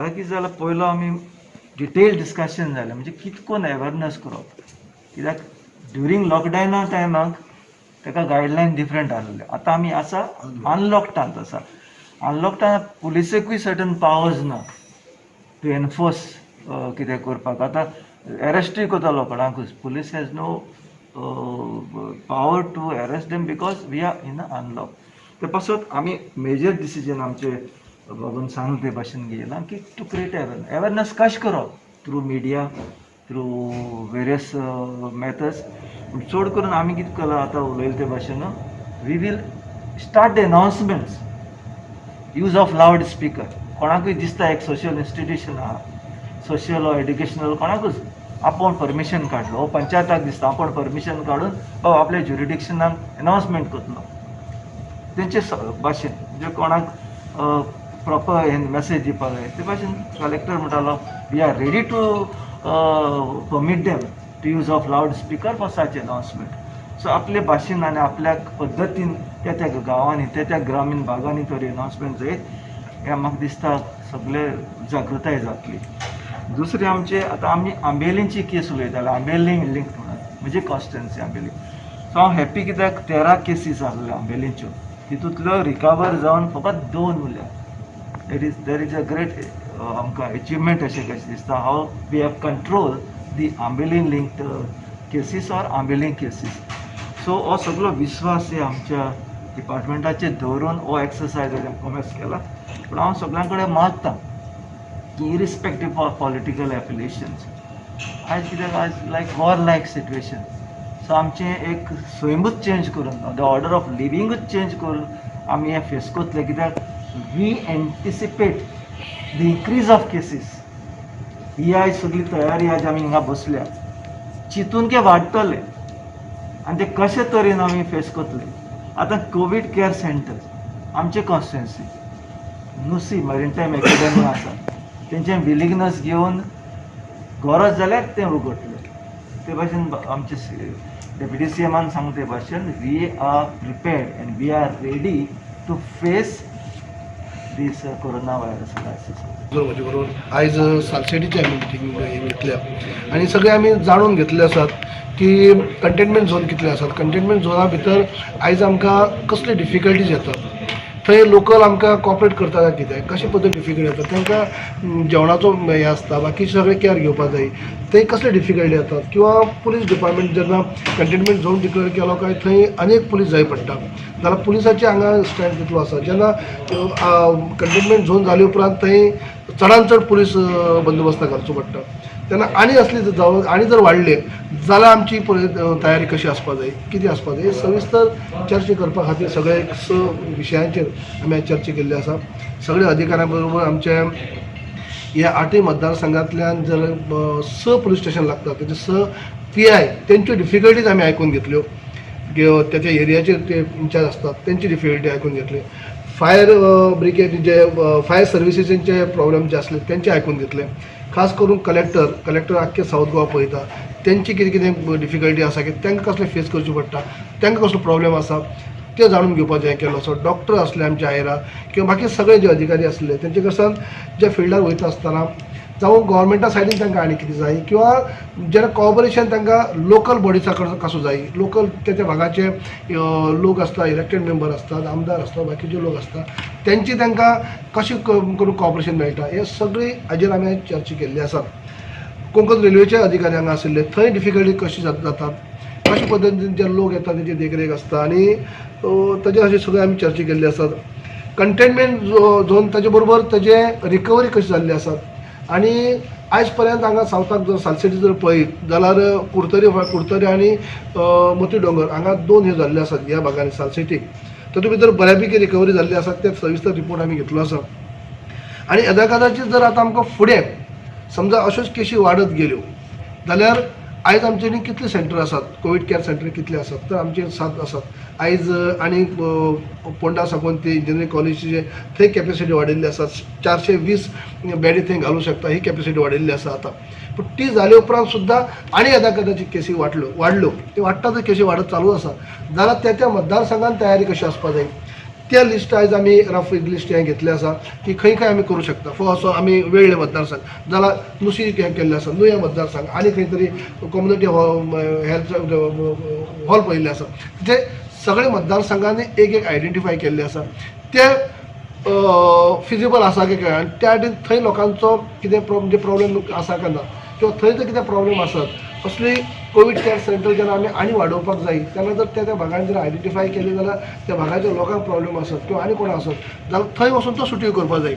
आतां कितें जालां, पयलो आमी डिटेल डिस्कशन जालें, म्हणजे कितें करून अवेरनस करप, कित्याक ड्युरींग लॉकडावना टायमाक ताका गायडलायन डिफरंट आसलेले. आतां आमी आसा अनलॉकडावन आसा. अनलॉकडावन पुलिसेकूय सर्टन पावर्स ना टू एनफोर्स कितें करपाक. आतां एरेस्टूय करतलो कोणाकूच, police has no power to arrest them because we are in a unlock. ते पासत आमी मेजर डिसिजन आमचे बाबून सांगले ते भाशेन घेयलां की टू क्रिएट अवेरनस. अवेरनस कशें करप? Through media, through various methods. पूण चड करून आमी कितें केलां, आतां उलयले ते भाशेन we will start the announcements, use of loud speaker. कोणाकूय दिसता एक सोशल इन्स्टिट्यूशन आहा, सोशल ऑर एड्युकेशनल, कोणाकूच आपूण परमिशन काडलो, हो पंचायताक दिसता, आपूण परमिशन काडून बाबा आपल्या ज्युरिडिक्शनाक अनाउन्समेंट करतलो तेंचे भाशेन, म्हणजे कोणाक प्रॉपर हे मॅसेज दिवपाक जाय ते भाशेन. कलेक्टर म्हणटालो, we are ready to permit them to use of loud speaker for such announcement. So आपले भाशेन आनी आपल्या पद्दतीन त्या त्या गांवांनी, त्या त्या ग्रामीण भागांनी तर अनाउन्समेंट जायत हें म्हाका दिसता सगळे जागृताय जातली. दुसरें आमचे आतां आमी आंबेलींची केस उलयताले, आंबेली लिंक म्हणून म्हणजे कॉन्स्टिट्युएन्सी आंबेली. सो हांव हॅप्पी कित्याक 13 केसीस आसल्यो आंबेलींच्यो, तितूंतल्यो रिकवर जावन फकत दोन उरल्या. It is there is a great आमकां एचिवमेंट अशें कशें दिसता, how we have control the Ambelim linked cases or Ambelim cases. So हो सगळो विस्वास हे आमच्या डिपार्टमेंटाचेर दवरून हो एक्सरसायज कॉमर्स केला. पूण हांव सगळ्यां कडेन मागता की इरिस्पेक्टीव ऑफ पॉलिटिकल एफिलिएशन्स, आयज कित्याक आयज लायक वॉर लायक सिट्युएशन. सो आमचें एक सैमूच चेंज करून, the order of लिविंगूच चेंज करून आमी हें फेस करतले, कित्याक we anticipate the increase of cases. ही आयज सगळी तयारी, आज आमी हिंगा बसल्या चिंतून के वाडटले आनी ते कशे तरेन आमी फेस करतले. आतां कोवीड केअर सेंटर आमचे कॉन्स्टिट्युएन्सी नुसी मरीन एकेडमी आसा, तेंचे विलिंगनस घेवन गरज जाल्यार तें उगडटले. ते भाशेन आमचे डेप्युटी सी एमान सांगता ते भाशेन we are prepared and we are ready to face this corona virus crisis. म्हजे बरोबर आयज सालसेटीची आमी मिटींग घेतल्या आनी सगळे आमी जाणून घेतले आसात की कंटेनमेंट झोन कितले आसात, कंटेनमेंट झोना भितर आयज आमकां कसले डिफिकल्टीज येतात, थंय लोकल आमकां कॉपरेट करता काय कितें, कशे पद्दतीन डिफिकल्टी येतात तांकां, जेवणाचो हें आसता, बाकीचे सगळे केअर घेवपाक जाय, थंय कसले डिफिकल्टी येतात, किंवा पुलीस डिपार्टमेंट जेन्ना कंटेनमेंट झोन डिक्लेअर केलो काय थंय अनेक पुलीस जाय पडटा जाल्यार पुलिसाचे हांगा स्ट्रेंथ कितलो आसा, जेन्ना कंटेनमेंट झोन जाले उपरांत थंय चडान चड पुलीस बंदोबस्त घालचो पडटा, तेन्ना आनी असली जर जावं आनी जर वाडले जाल्यार आमची तयारी कशी आसपा जाय, कितें आसपा जाय, हे सविस्तर चर्चा करपा खातीर सगळे स विशयांचेर आमी आयज चर्चा केल्ली आसा. सगळे अधिकाऱ्यां बरोबर आमचे ह्या आठूय मतदारसंघांतल्यान जर स पुलीस स्टेशन लागता, तेचे स पी I, तेंच्यो डिफिकल्टीज आमी आयकून घेतल्यो की त्याच्या एरियाचेर ते इन्चार्ज आसतात, तेंची डिफिकल्टी आयकून घेतली. फायर ब्रिगेड जे फायर सर्विसीसांचे प्रॉब्लेम जे आसले तेंचे आयकून घेतले. खास करून कलेक्टर, कलेक्टर आख्खे सावथ गोवा पळयता, तेंची कितें कितें डिफिकल्टी आसा की तांकां कसलें फेस करचें पडटा, तांकां कसलो प्रॉब्लेम आसा ते जाणून घेवपाचें हें केलो. सो डॉक्टर आसले आमचे आयरा किंवा बाकी सगळे जे अधिकारी आसले तेंचे कडल्यान जे फिल्डार वयता आसतना जावं गोवोरमेंटा सायडीन तांकां आनी कितें जाय, किंवा जेन्ना कॉपरेशन तांकां लोकल बॉडिजा कडसून कसो जाय, लोकल त्या त्या भागाचे लोक आसता, इलेक्टेड मेंबर आसतात, आमदार आसता, बाकीचे लोक आसता, तेंची तांकां कशें करून कॉपरेशन मेळटा, हे सगळी हाजेर आमी चर्चा केल्ली आसा. कोंकण रेल्वेचे अधिकारी हांगा आशिल्ले, थंय डिफिकल्टी कशी जातात, कशे पद्दतीन जे लोक येता तेंची देखरेख आसता आनी ताजेर अशें सगळें आमी चर्चा केल्ली आसात. कंटेनमेंट झोन ताजे बरोबर ताजे रिकवरी कशी जाल्ली आसात आनी आयज पर्यंत हांगा सावथाक जर सालसेटी जर पळयत जाल्यार कुडतरी, कुडतरी आनी मोती दोंगर हांगा दोन हे जाल्ले आसात ह्या भागांनी सालसेटीक. तातूंत भितर बऱ्यापैकी रिकवरी जाल्ली आसा, ते सविस्तर रिपोर्ट आमी घेतलो आसा. आनी येदा कदाचित जर आतां आमकां फुडें समजा अश्योच केशी वाडत गेल्यो जाल्यार आयज आमचे न्ही कितले सेंटर आसात, कोवीड केअर सेंटर कितले आसात, तर आमचे सात आसात आयज. आनी पोंडा साकून ती इंजिनियरींग कॉलेजीचे थंय कॅपेसिटी वाडिल्ली आसा, 420 बेडी थंय घालूं शकता ही कॅपेसिटी वाडिल्ली आसा आतां. पूण ती जाले उपरांत सुद्दां आनी येदा कदाचित केसी वाडल्यो, वाडल्यो, ती वाडटा, तर केसी वाडत चालू आसा जाल्यार त्या त्या मतदारसंघान तयारी कशी आसपा जाय. त्या लिस्ट आयज आमी रफ एक लिस्ट हें घेतलें आसा की खंय खंय आमी करूं शकता. फॉर असो आमी वेळ्ळे मतदारसंघ जाल्यार नुसी हें केल्लें आसा, नुया मतदारसंघ आनी खंय तरी कम्युनिटी हेल्थ हॉल पळयल्लें आसा. ते सगळे मतदारसंघांनी एक एक आयडेंटिफाय केल्ले आसा, ते फिजिबल आसा की काय, आनी त्या खातीर थंय लोकांचो कितें म्हणजे प्रॉब्लेम आसा काय ना, किंवा थंय जर कितें प्रॉब्लेम आसत असली कोवीड केअर सेंटर जेन्ना आमी आनी वाडोवपाक जाय तेन्ना जर त्या त्या भागान जर आयडेंटिफाय केली जाल्यार त्या भागाच्या लोकांक प्रॉब्लेम आसत किंवा आनी कोण आसत जाल्यार थंय वचून तो सुटी करपाक जाय.